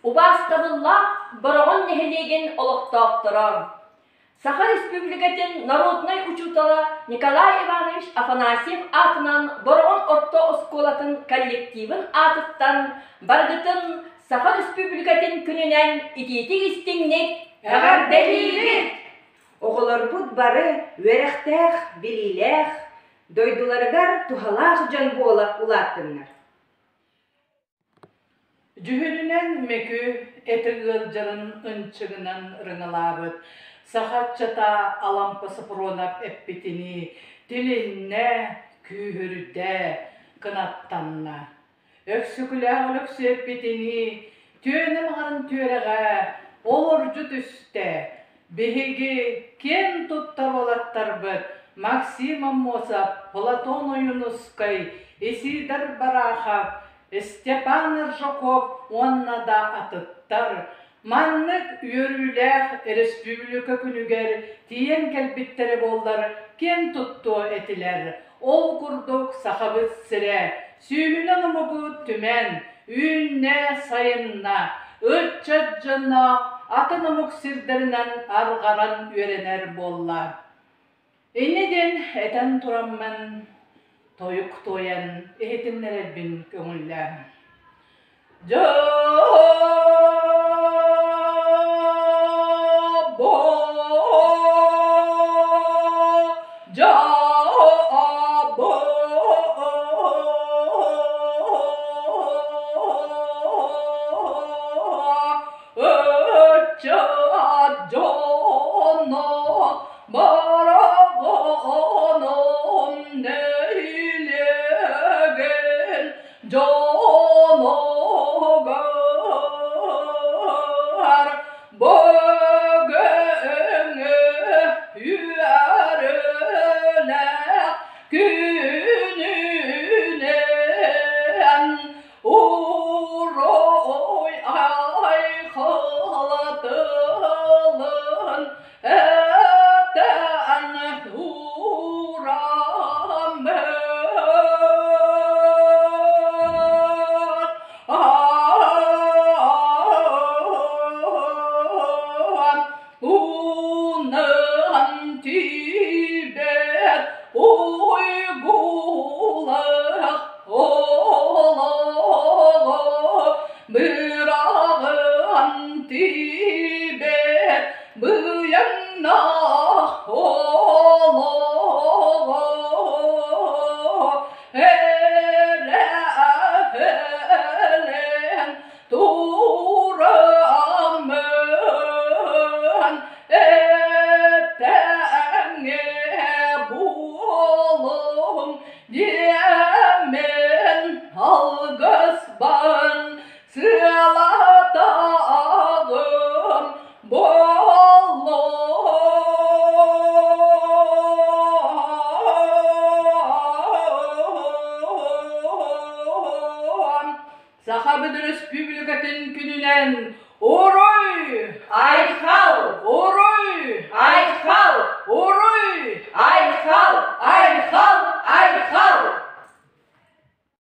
Убаастабыллаах Бороҕон нэһилиэгин олохтоохторо, Саха Республикатын народнай учуутала Николай Иванович Афанасьев аатынан Бороҕон орто оскуолатын коллективын аатыттан барыгытын Саха Республикатын күнүнэн итиитик-истиҥник Эҕэрдэлиибит! Оҕолорбут бары үөрэхтээх, билиилээх, дойдуларыгар туһалаах дьон буола улааттыннар. Дьүһүнүнэн мөкү этэ ыалдьарын ынчыгынан ырыҥалаабыт саха ыччата Алампа Сопронов эппитинии тилиннэ, күүһүрдэ, кынаттанна. Өксөкүлээх Өлөксөй эппитинии түөнэ маҥарын түөрэҕэ олордьу түстэ. Биһиги киэн туттар уолаттарбыт Максим Аммосов, Платон Ойуунускай, Исидор Барахов, Степан Аржаков уонна да атыттар маннык үөрүүлээх Республика күнүгэр тиийэн кэлбиттэрэ буоллар киэн туттуо этилэр. Ол курдук Сахабыт сирэ сүүһүнэн омугу түмэн, үүннэ-сайынна, ыччат дьоно атын омук сирдэринэн арҕаран үөрэнэр буолла. Инньэ диэн этэн тураммын тойук туойан иһитиннэрэрбин көҥүллээм. Ыччат дьоно Барабаном нэһилиэгин дьонугар бүгүҥҥү үөрүүлээх күнүнэн Уруй айхал тылын этэн тураммыт Унан тиийбэт уйгулаах олоҕу быраҕан тиийбэт быйаҥнаах олоҕу эрэһэлээн тураммын этэҥҥэ буолуҥ диэммин алгыспын сыалатаҕым буоллун. Сахабыт Өрөспүүбүлүкэтин күнүнэн Уруй! Айхал! Уруй!